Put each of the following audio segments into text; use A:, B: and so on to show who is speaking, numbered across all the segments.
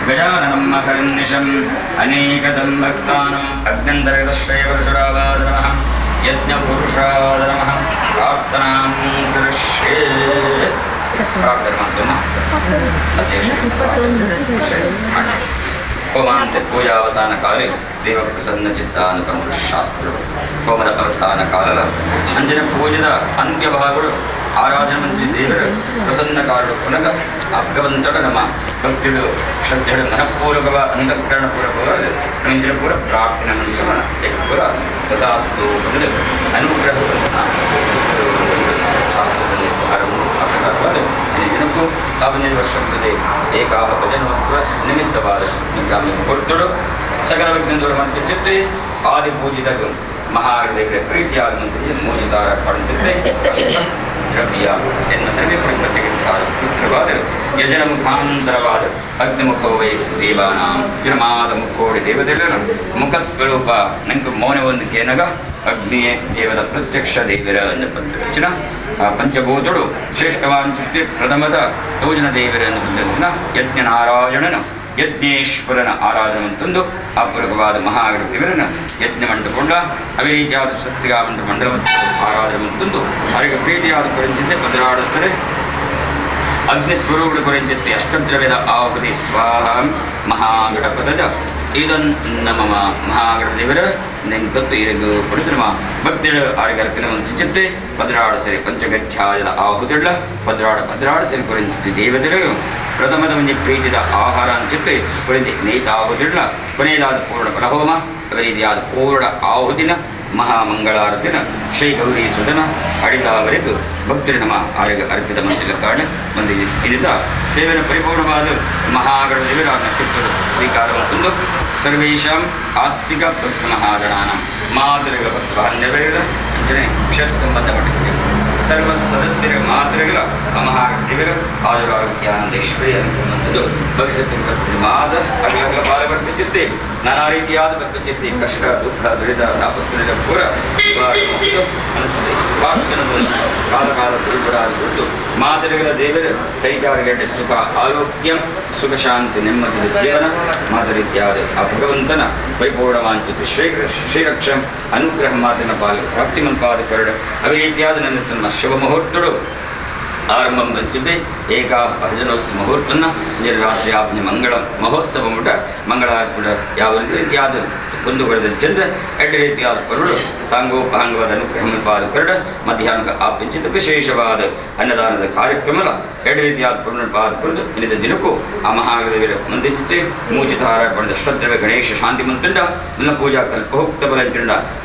A: ಗಜಾನನಂ ಮಹರ್ನಿಶಂ ಅನೇಕದಂ ಭಕ್ತಾನಾಂ ಅಗ್ನಂತರ್ಗತಶ್ರೇಯಪರಶುರಾವಾದ ನಮಃ ಯಜ್ಞಪುರುಷಾದ ನಮಃ ಪ್ರಾರ್ಥನಾಂ ಕರಿಷ್ಯೇ. ಪ್ರಾರ್ಥನೆ ಮಾಡ್ತೇನೆ. ಹೋಮಾಂತ ಪೂಜಾವಸಾನ ಕಾಲೇ ದೇವ ಪ್ರಸನ್ನ ಚಿತ್ತಾನುಕಂಪ ಶಾಸ್ತ್ರ. ಹೋಮದ ಅವಸಾನ ಕಾಲದ ಅಂಜನ ಪೂಜದ ಅಂತ್ಯಭಾಗಗಳು ಆರಾಧನೆ ಮಂತ್ರಿ ದೇವರ ಪ್ರಸನ್ನ ಕಾರಡು ಪುನಗ ಆ ಭಗವಂತಡ ನಮ್ಮ ಭಕ್ತಿಗಳು ಶ್ರದ್ಧೆಗಳು ಮನಪೂರ್ವಕವ ಅಂತಃಕರಣ ಪೂರ್ವಕವಾದ ಇಂದಿನ ಪೂರ ಪ್ರಾರ್ಥನೆ ಮಂತ್ರವನ್ನ ಪೂರ ತಥಾಸ್ತು ಬದಲು ಅನುಗ್ರಹವನ್ನು ಶಾಸ್ತ್ರದಲ್ಲಿ ಆರಂಭ. ಆ ಪ್ರಕಾರವಾದ ದಿನಕ್ಕೂ 15 ವರ್ಷ ಮುಂದೆ ಏಕಾಹ ಭಜನೋತ್ಸವ ನಿಮಿತ್ತವಾದ ಗ್ರಾಮ್ಯ ಮುಹೂರ್ತಡು ಸಕಲ ವಿಘ್ನ ದೂರ ಮಂತ್ರಿಚಿತ್ತೆ ಆದಿ ಪೂಜಿತ ಮಹಾಗಣದೇವರ ಪ್ರೀತಿಯಾದ ಮಂತ್ರಿ ಮೋಜಿತಾರ ಪಡೆದಿದ್ದೆ ಅಷ್ಟ ದ್ರವ್ಯ ಎನ್ನ ದ್ರವ್ಯ ಪ್ರಪಂಚಕ್ಕೆ ಮಿಶ್ರವಾದ ಯಜನ ಮುಖಾಂತರವಾದ ಅಗ್ನಿಮುಖವೈ ದೇವಾನಾಂ ಜನ್ಮಾದ ಮುಕ್ಕೋಡಿ ದೇವತೆಗಳನ್ನು ಮುಖಸ್ವರೂಪ ನಂಗೆ ಮೌನ ಒಂದು ಕೇನಗ ಅಗ್ನಿಯೇ ದೇವದ ಪ್ರತ್ಯಕ್ಷ ದೇವರ ಎಂದು ಪಂಚರಚನ. ಆ ಪಂಚಭೂತಳು ಶ್ರೇಷ್ಠವಾಂಚಿತ್ಯ ಪ್ರಥಮದ ತೋಜನ ದೇವರ ಎಂದು ಪಂಚರಚನ. ಯಜ್ಞನಾರಾಯಣನ ಯಜ್ಞೇಶ್ವರನ ಆರಾಧನೆ ಅಂತಂದು ಆ ಪೂರಕವಾದ ಮಹಾಗಣದೇವರನ್ನ ಯಜ್ಞ ಮಂಟಪುಂಡ ಅದೇ ರೀತಿಯಾದ ಸ್ವಸ್ತಿಗಾ ಮಂಡ ಮಂಡಲ ಆರಾಧನೆ ಅಂತಂದು ಅವರಿಗೆ ಪ್ರೀತಿಯಾದ ಪರಂಚಿತೆ ಪದರಾಡಸರೆ ಅಗ್ನಿಸ್ವರೂಪದ ಕುರಿಚಿತ್ತೆ ಅಷ್ಟದ್ರವ್ಯದ ಆಹುತಿ ಸ್ವಾಹ ಮಹಾಗಣಪತದ ಇದನ್ ನಮ್ಮ ಮಹಾಗಣದೇವರ ನೆಂಕತ್ತು ಇರಗು ಪಡೆದು ನಮ್ಮ ಭಕ್ತಿಳು ಆರಿಗೆ ಅರ್ಪಿತ ಮಂತ್ರಿಚಿತ್ತೆ ಪದರಾಡ ಸರಿ ಪಂಚಗಚ್ಛಾಯದ ಆಹುತಿಳ್ಳ ಪದರಾಡ ಪದರಾಡ ಸರಿ ಕುರಿಚಿತ್ತೆ ದೇವತೆಗಳು ಪ್ರಥಮದ ಮಂಜಿ ಪ್ರೀತಿದ ಆಹಾರ ಅಂಚಿತ್ತೆ ಕುರಿಂಜಿ ನೇತಾಹುತಿಳ್ಳ ಕೊನೆಯದಾದ ಪೂರ್ಣ ಫಲಹೋಮ ಅದೇ ರೀತಿಯಾದ ಪೂರ್ಣ ಆಹುತಿನ ಮಹಾಮಂಗಳಾರತಿನ ಶ್ರೀ ಗೌರಿ ಸುಧನ ಅಡಿತಾವರೆಗೂ ಭಕ್ತರು ನಮ್ಮ ಆರೋಗ್ಯ ಅರ್ಪಿತ ಮಂತ್ರಿಗಳ ಕಾರಣ ಒಂದು ಇದರಿಂದ ಸೇವೆನ ಪರಿಪೂರ್ಣವಾದ ಮಹಾಗಣದೇವರ ಚಿತ್ರದ ಸ್ವೀಕಾರ ಮತ್ತೊಂದು ಸರ್ವೇಷಾಂ ಆಸ್ತಿಕ ಭಕ್ತ ಮಹಾಗಣಾನ ಮಾತೃಗ ಭಕ್ತ ಬಾಂಧವರಿಗ ಅಂಜನೆ ಕ್ಷೇತ್ರ ಸಂಬಂಧಪಟ್ಟಿದೆ ಸರ್ವ ಸದಸ್ಯರ ಮಾತೃಗಳ ಮಹಾಗಣದೇವರ ಆಯುರಾರೋಗ್ಯ ಆನಂದ ಐಶ್ವರ್ಯ ಅನ್ನುವಂಥದ್ದು ಭವಿಷ್ಯತ್ತಿನ ಮಾದ ಅಗಲಗಲ ಬಾಲ ಬರ್ಪಿಸುತ್ತೆ ನಾನಾ ರೀತಿಯಾದ ಬರ್ಪಿಸುತ್ತೆ ಕಷ್ಟ ದುಃಖ ದುರಿತ ತಾಪತ್ರಿದ ಪೂರ ನಿವಾರಣೆ ಮತ್ತು ಮನಸ್ಸಿದೆ ಪ್ರಾರ್ಥನೆ ಕಾಲ ಕಾಲ ದುರ್ಗುಡಾದ ಕುರಿತು ಮಾತೃಗಳ ದೇವರ ಕೈಗಾರಿಕೆ ಸುಖ ಆರೋಗ್ಯ ಸುಖ ಶಾಂತಿ ನೆಮ್ಮದಿಯ ಜೀವನ ಮಾತರೀತಿಯಾದ ಆ ಭಗವಂತನ ಪರಿಪೂರ್ಣವಾಂಚಿತ ಶ್ರೀ ಶ್ರೀರಕ್ಷ ಅನುಗ್ರಹ ಮಾತಿನ ಪಾಲಿಗೆ ಪ್ರಾಪ್ತಿ ಮನ್ಪಾದ ಕರಡ ಅದೇ ರೀತಿಯಾದ ನನ್ನ ತನ್ನ ಶುಭ ಮುಹೂರ್ತಡು ಆರಂಭ ಬಂಚಿದ್ದೆ ಏಕ ಭಜನೋತ್ಸವ ಮುಹೂರ್ತನ ರಾತ್ರಿ ಆಪ್ನಿ ಮಂಗಳ ಮಹೋತ್ಸವ ಮುಟ ಮಂಗಳಾರತಿ ಯಾವ ರೀತಿಯಾದ ಮುಂದುವರೆದ ಚಂದ ಎರಡು ರೀತಿಯಾದ ಪರುಳು ಸಾಂಗೋಪಾಂಗವಾದ ಅನುಗ್ರಹ ಪಾದ ಕರಡ ಮಧ್ಯಾಹ್ನ ಆಪ್ತಿಂಚಿತ ವಿಶೇಷವಾದ ಅನ್ನದಾನದ ಕಾರ್ಯಕ್ರಮ ಎರಡು ರೀತಿಯಾದ ಪರುಣ ಪಾದ ಕುರಿತು ಇನ್ನಿದ ದಿನಕ್ಕೂ ಆ ಮಹಾಗದೇವರ ಮಂದಿಚಿತ್ತೆ ಮೂಜಿತಾರ ಪಡೆದ ಶ್ರದ್ಧೆ ಗಣೇಶ ಶಾಂತಿ ಮಂತುಂಡ ನನ್ನ ಪೂಜಾ ಕಲ್ಪೋಕ್ತ ಬಲ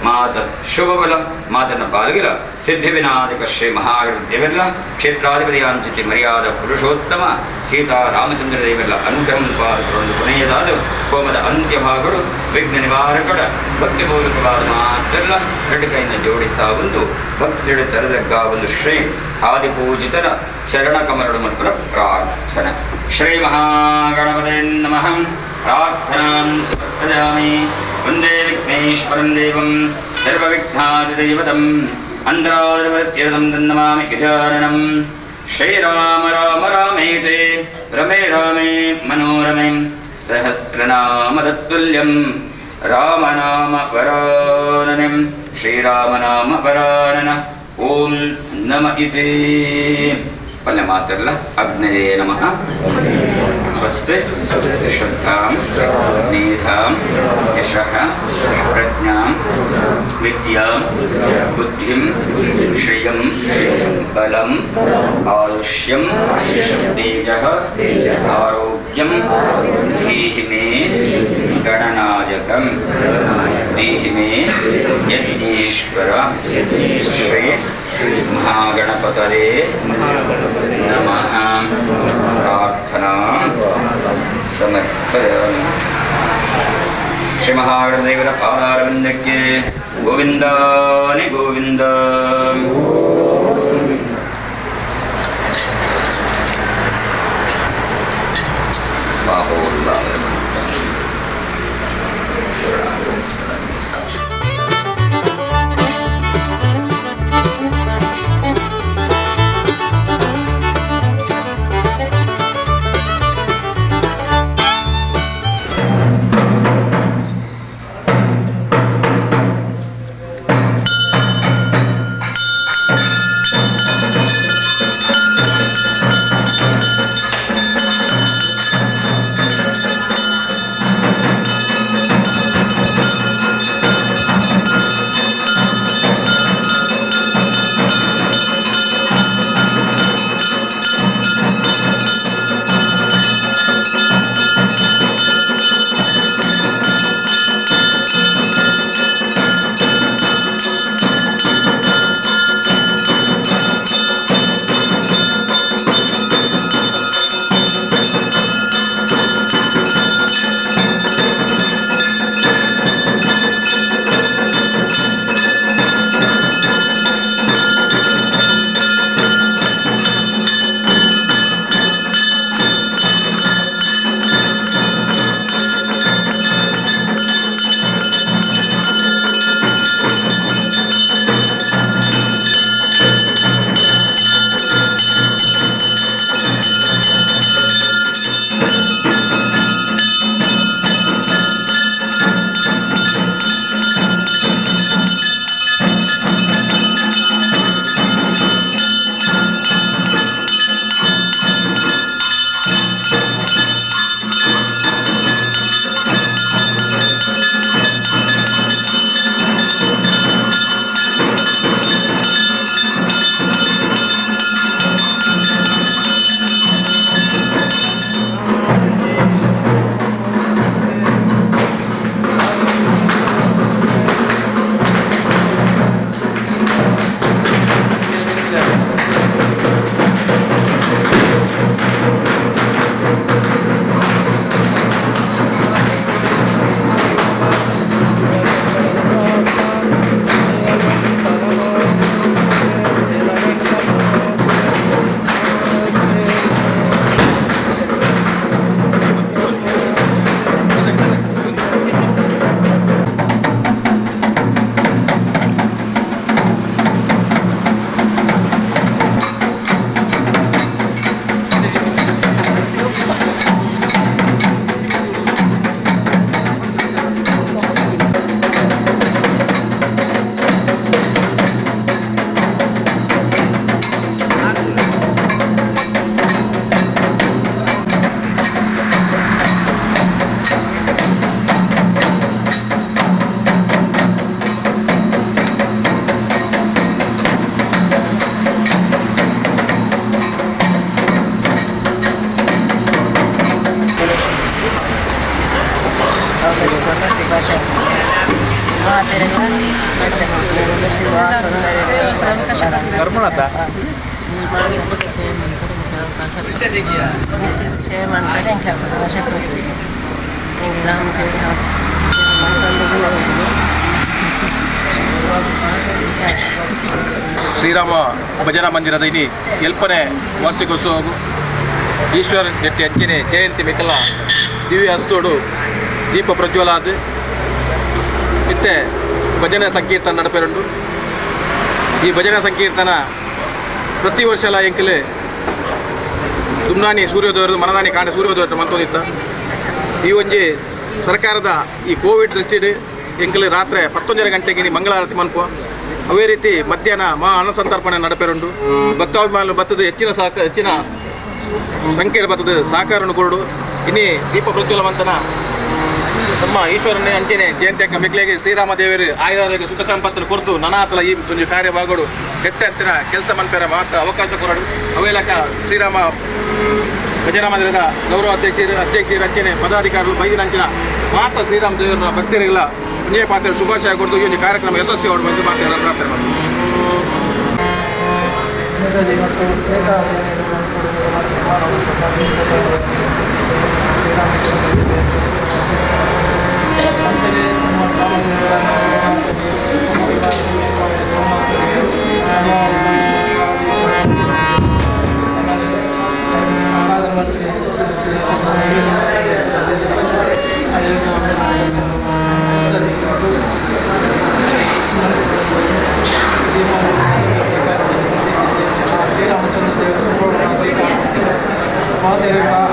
A: ಮಾತ ಶುಭಬಲ ಮಾತನ ಪಾಲ್ಗಿಲ ಸಿದ್ಧಿವಿನಾಯಕ ಶ್ರೀ ಮಹಾಗಣ ಕ್ಷೇತ್ರಾಧಿಪತಿಯಾಂಚಿತಿ ಮರ್ಯಾದ ಪುರುಷೋತ್ತಮ ಸೀತಾ ರಾಮಚಂದ್ರ ದೇವರೆಲ್ಲ ಅನುಗ್ರಹ ಪಾದಕೊಂಡು ಕೊನೆಯದಾದ ಹೋಮದ ಅಂತ್ಯಭಾಗಗಳು ವಿಘ್ನ ನಿವಾರಕಡ ಭಕ್ತಿಪೂರ್ವಕವಾದ ಮಾತೆಲ್ಲ ಎರಡು ಕೈನ ಜೋಡಿಸ ಒಂದು ಭಕ್ತಿಯ ತರದಗ್ಗ ಒಂದು ಶ್ರೀ ಆದಿಪೂಜಿತರ ಚರಣ ಕಮಲಡು ಮಲ್ಪುರ ಪ್ರಾರ್ಥನೆ. ಶ್ರೀ ಮಹಾಗಣಪತೇ ನಮಃ. ಪ್ರಾರ್ಥನಾಂ ಸಮರ್ಪಯಾಮಿ. ವಂದೇ ವಿಘ್ನೇಶ್ವರಂ ದೇವಂ ಸರ್ವವಿಘ್ನಾದಿದೈವತಂ ಅಂತರಾದಿವೃತ್ತಿರತಂ ತನ್ನಮಾಮಿ ಗಜಾನನಂ. ಶ್ರೀರಾಮ ರಾಮ ರಾಮೇತಿ ರಮೇ ರಾಮೇ ಮನೋರಮೆ ಸಹಸ್ರನಾಮ ತತ್తుಲ್ಯಂ ರಾಮನಾಮ ಪರಾನನಂ. ಶ್ರೀರಾಮನಾಮ ಪರಾನನ ಓಂ ನಮ ಇತಿ. ಪಲ್ಯ ಮಾತ್ರಲ್ಲ. ಅಗ್ನಯೇ ನಮಃ. ಸ್ವಸ್ತಿ ಶ್ರದ್ಧಾಂ ಮೇಧಾಂ ಯಶಃ ಪ್ರಜ್ಞಾಂ ವಿದ್ಯಾಂ ಬುದ್ಧಿಂ ಶ್ರಿಯಂ ಬಲಂ ಆಯುಷ್ಯಂ ತೇಜಃ ಆರೋಗ್ಯಂ ದೇಹಿ ಮೇ ಗಣನಾಯಕಂ ದೇಹಿ ಮೇ ಯಜ್ಞೇಶ್ವರ. ಶ್ರೀ ಮಹಾಗಣಪತಯೇ ನಮಃ. ಪ್ರಾರ್ಥನಾ ಸಮರ್ಪಯಾಮಿ. ಶ್ರೀ ಮಹಾಗಣದೇವರ ಪಾದಾರವಿಂದಕ್ಕೆ ಗೋವಿಂದಾನಿ ಗೋವಿಂದ. ಬಾಹೋರ್ಬಾಹ.
B: ಶ್ರೀರಾಮ ಭಜನಾ ಮಂದಿರದ ಇನಿ ಎಲ್ಪನೆ ವಾರ್ಷಿಕೋತ್ಸವ ಈಶ್ವರ ಜಟ್ಟಿ ಅಂಚನೆ ಜಯಂತಿ ಮೆಕಲ ದಿವ್ಯ ಹಸ್ತೋಡು ದೀಪ ಪ್ರಜ್ವಲಾದ ಇತ್ತೆ ಭಜನೆ ಸಂಕೀರ್ತನ ನಡಪೇರುಂಡು. ಈ ಭಜನೆ ಸಂಕೀರ್ತನ ಪ್ರತಿ ವರ್ಷಲ ಎಂಕಲೆ ದುಮ್ನಾನಿ ಸೂರ್ಯೋದಯ ಮನದಾನಿ ಕಾಂಡ ಸೂರ್ಯೋದಯ ಮಂತೊಂದಿತ್ತ. ಈ ಒಂಜಿ ಸರ್ಕಾರದ ಈ ಕೋವಿಡ್ ದೃಷ್ಟಿಡ್ ಎಂಕಲೆ ರಾತ್ರಿ 11:30 ಗಂಟೆಗೆ ಮಂಗಳಾರತಿ ಮನ್ಪುವ. ಅವೇ ರೀತಿ ಮಧ್ಯಾಹ್ನ ಮಾ ಅನ್ನ ಸಂತರ್ಪಣೆ ನಡಪೇರುಂಡು. ಭಕ್ತಾಭಿಮಾನಿಗಳು ಬತ್ತದ ಹೆಚ್ಚಿನ ಹೆಚ್ಚಿನ ಸಂಖ್ಯೆ ಬತ್ತದ ಸಹಕಾರವನ್ನು ಕೊರಡು. ಇನ್ನಿ ದೀಪ ಪ್ರಜ್ವಲವಂತನ ನಮ್ಮ ಈಶ್ವರನೇ ಅಂಚನೆ ಜಯಂತಿ ಅಕ್ಕ ಮೆಕ್ಲೆಗೆ ಶ್ರೀರಾಮ ದೇವರು ಆಯುರಾರೋಗ್ಯ ಸುಖ ಸಂಪತ್ತನ್ನು ಕೊರತು ನನಾತಲ ಈ ಒಂದು ಕಾರ್ಯಭಾಗಡು ಕೆಟ್ಟ ಹತ್ತಿರ ಕೆಲಸ ಮನ್ಪೇರ ಮಾತ್ರ ಅವಕಾಶ ಕೊರಡು. ಅವೇಲಕ ಶ್ರೀರಾಮ ಭಜನಾ ಮಂದಿರದ ಗೌರವ ಅಧ್ಯಕ್ಷರು ಅಂಚನೆ ಪದಾಧಿಕಾರಿಗಳು ಬೈದಿನ ಅಂಚಿನ ಮಾತ್ರ ಶ್ರೀರಾಮ ದೇವರ ಭಕ್ತರಿಗೆಲ್ಲ ಪುಣ್ಯ ಪಾತ್ರ ಶುಭಾಶಯ ಕೊಡ್ತು ಈ ಒಂದು ಕಾರ್ಯಕ್ರಮ ಯಶಸ್ವಿ ಅವರು ಮಾತ್ರ ಪ್ರಾರ್ಥನೆ ಮಾಡ್ತಾರೆ.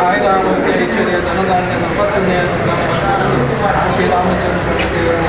C: ಆಯುರಾರೋಗ್ಯ ಐಶ್ವರ್ಯ ಧನಧಾನ್ಯ ಸಂಪತ್ತನ್ನೇ ಶ್ರೀರಾಮಚಂದ್ರ
D: ದೇವರು.